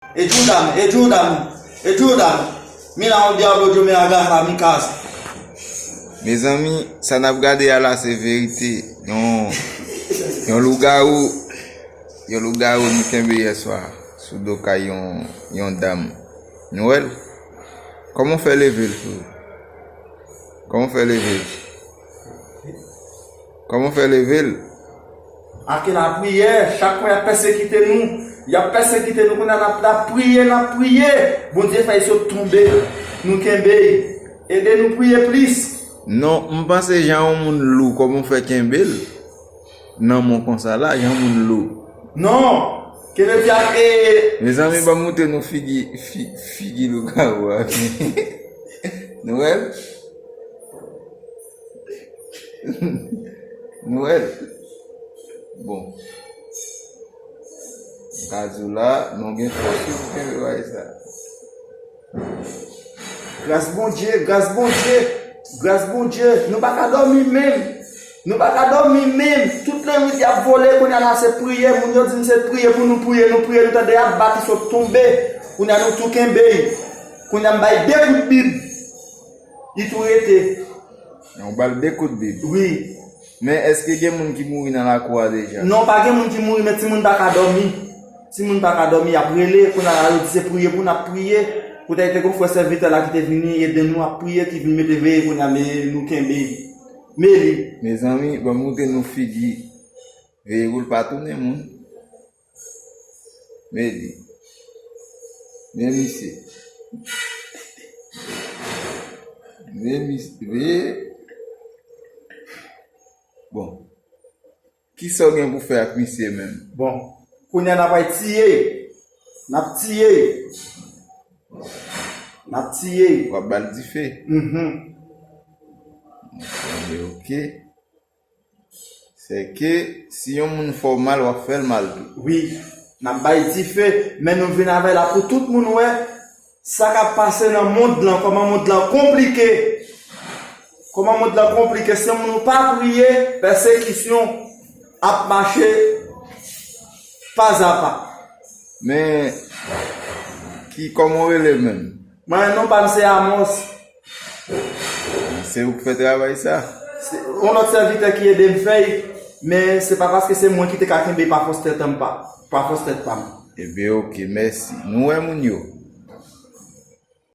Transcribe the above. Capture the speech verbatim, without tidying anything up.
Ayúdame, ayúdame, ayúdame. Mira un diablo, yo me agarra mi casa. Mezanmi, sa n ap gade a la se verite. Yon, yon lougawou, yon lougawou nou kenbe yèswa sou do kay yon, yon dam. Nou wè l? Kòman w fè leve l, frè? Kòman w fè leve l? Kòman w fè leve l? Ake lapriyè, chak fwa y ap pèsekite nou, y ap pèsekite nou, kounye a n ap, n ap priye, n ap priye. Bondye fè l sot tonbe, nou kenbe l. Ede nou priye plis. Non, m panse jan yon moun lou, kòman w fè kenbe l? Nan men w konsa la, jan moun lou. Non, ke le diable e Mezanmi, ban m montre nou figi, fi, figi lougawou a. Nou wè l? Nou wè l? Bon. M ka di w la, nou gen fòs wi pou kenbe bagay sa. Gras Bondye, gras Bondye, gras Bondye. Nou pa ka dòmi menm. Nou pa ka dòmi menm. Tout lannwit y ap vole, kounye a la se priye. Moun yo di n se priye pou nou priye, nou priye, nou tande y ap bat, li sot tonbe. Kounye a nou tou kenbe l. Kounye a m bay de kout bib. Li tou rete. Yon bal de kout bib. Wi. Men èske gen moun ki mouri nan lakou a deja? Non, pa gen moun ki mouri, men timoun pa ka dòmi. Timoun pa ka dòmi, y ap rele, kounye a la yo di se priye pou n ap priye. Poutèt te gon frè sèvitè la ki te vini ede nou ap priye, ki vin mete veye kounye a, men nou kenbe. Men li. Mezanmi, ban m montre nou figi. Veye pou l pa tounen moun. Men li. Men misye. Men misye. Men. Bon. Kisa w gen pou fè ak misye menm? Bon. Kounye a n ap al tiye. N ap tiye. N ap tiye. W ap ba l dife. Mhm. Ok. Sèke si yon moun fè w mal, w ap fè l mal tou. Wi, n ap bay dife, men nou vin avè l la pou tout moun wè sa k ap pase nan mond lan, kòman mond lan konplike. Kòman mond lan konplike, si yon moun ou pa priye, pèsekisyon ap mache pazapa. Men, ki, kòman w rele menm? Mwen, non pa m se Amos. Se ou k fè travay sa? Se yon lòt sèvitè ki ede m fè l, men se pa paske se mwen ki te ka kenbe pa fòs tèt an pa, pa fòs tèt pa m. Ebyen, ok, mèsi. Nou wè moun yo.